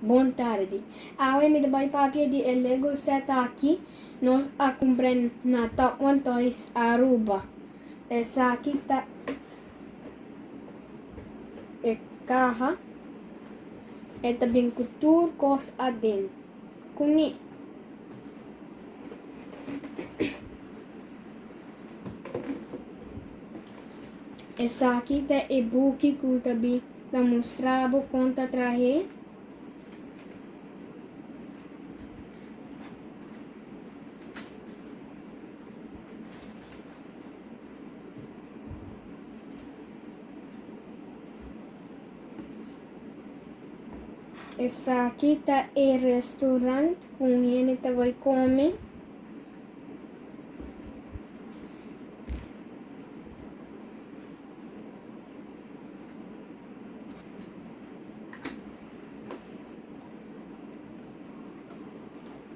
Bon tardi. Awe mi ta bai papia di e Lego set aki nos a cumpra na Top One Toys Aruba. Esaki ta e caha. E ta bin cu tur cos aden. Cune. Esaki ta e buki cu ta bin ta mustra bo con ta trahe. Esaki ta e restaurant cu hende ta bay come.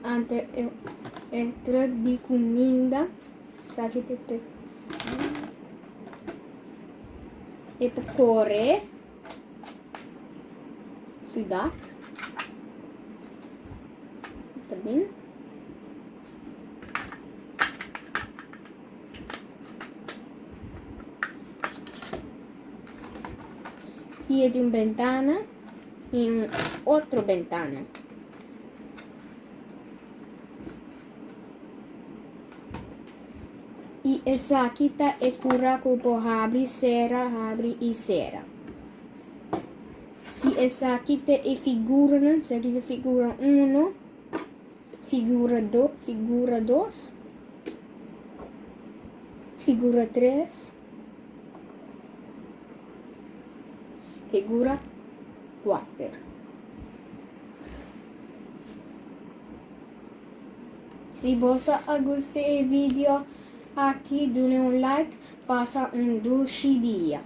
Anto e truck di cuminda. Esaki ta e truck. E por core su dak. Ta bin. Y e tin un bentana y un otro bentana. Y esaki ta e cura cu por habri, cera, habri y cera. Y esaki ta e figuranan, esaki ta figura uno, figura do, figura dos, figura tres, figura cuater. Si boso a gusta e video aki, duna un like, pasa un dushi dia.